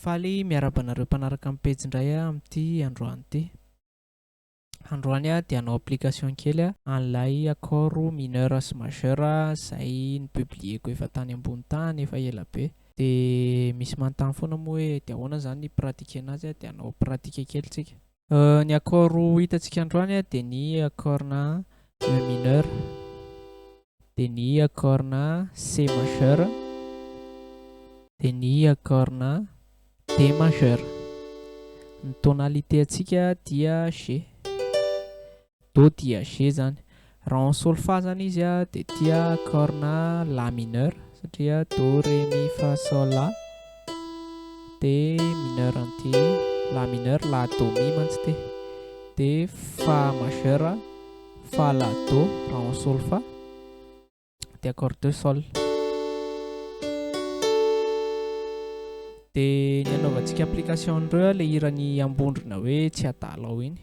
Faly miarahaba anareo mpanaraka ny pejy indray aho amin'ity androany ity. Androany aho dia hanao application kely an'ilay accord mineur sy majeur izay ni-publier-ko efa tany ambony tany efa ela be. Dia misy manontany foana moa hoe dia ahoana izany ny pratiquer-na azy dia hanao pratique kely tsika. Ny accord hitantsika androany dia ny accord-na E mineur, dia ny accord-na C majeur, dia ny accord-na D majeur. Ny tonalité antsika dia G. Do dia G zany. Raha en solfa zany izy dia tia accord-na La mineur satria Do Ré Mi Fa Sol La dia mineur an'ity La mineur, La Do Mi mantsy ity. Dia Fa majeur, Fa La Do raha en solfa. Dia accord de sol. Dia ny anaovantsika application an'ireo ilay hiran'i Ambondrona hoe tsy adala ao iny.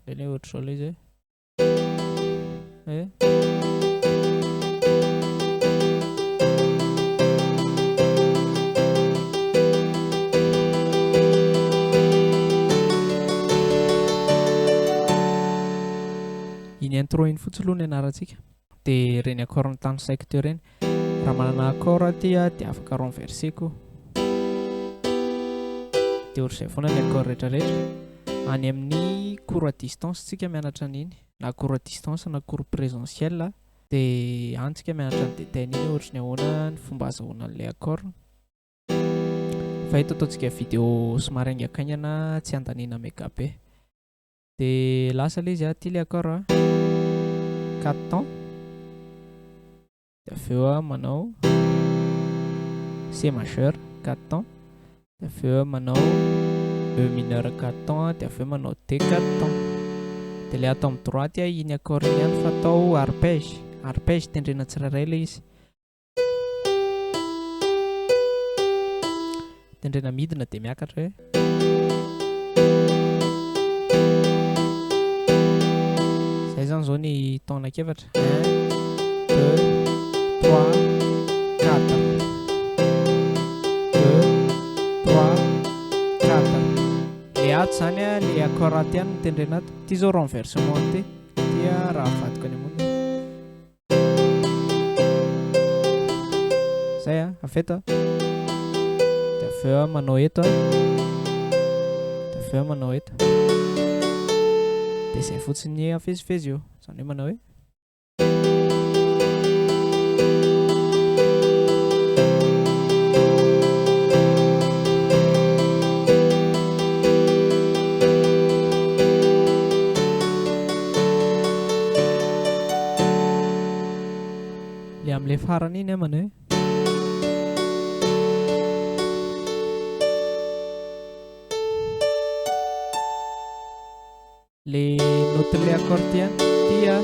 Alaina hoe ohatr'izao ilay izy hoe. Eh. Iny intro iny fotsiny aloha no ianarantsika. Dia ireny accord notanisaiko teo ireny. Raha manana accord aty aho dia afaka renverser-ko. Dia ohatr'izay foana ny accord rehetrarehetra. Any amin'ny cours à distance tsika mianatra an'iny. Na cours à distance na cours présentiel. Dia any tsika mianatra ny détail-n'iny hoe ohatry ny ahoana ny fomba azahoana an'ilay accord. Fa eto ataontsika vidéo somary haingankaingana tsy handaniana méga be. Dia lasa ilay izy a, ity ilay accord a, 4 temps, dia avy eo aho manao C majeur 4 temps, dia avy eo aho manao E mineur 4 temps, dia avy eo manao D 4 temps. Dia ilay ato amin'ny droite a, iny accord iny ihany fa atao arpège, arpège tendrena tsirairay ilay izy. Tendrena midina dia miakatra hoe. Zay zany zao ny temps anankiefatra. Un, deux, trois, quatre. Deux, trois, quatre. Le ato zany a, le accord ato ihany no tendrena ato. Ity zao renversement ity. Ity a raha avadiko any ambony. Zay a, avy eto a. Dia avy eo manao eto a. Dia avy eo manao eto. Dia izay fotsiny afezifezy eo. Izany hoe manao hoe. Le amin'ilay farany iny amany hoe. Le note-n'ilay accord ty an, ty a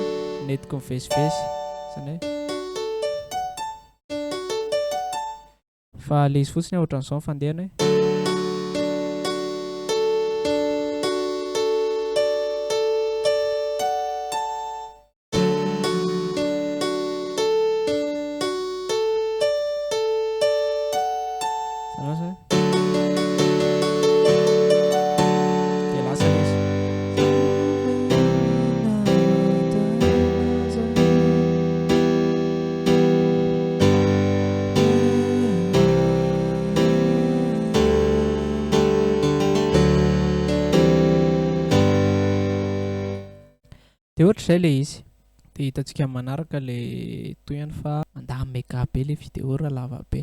nentiko mivezivezy, izany hoe. Fa le izy fotsiny ohatran'izao ny fandehany hoe. Dia lasa ilay izy. Dia ohatr'izay ilay izy. Dia hitantsika amin'ny manaraka ilay tohiny fa mandany mega be ilay vidéo raha lava be.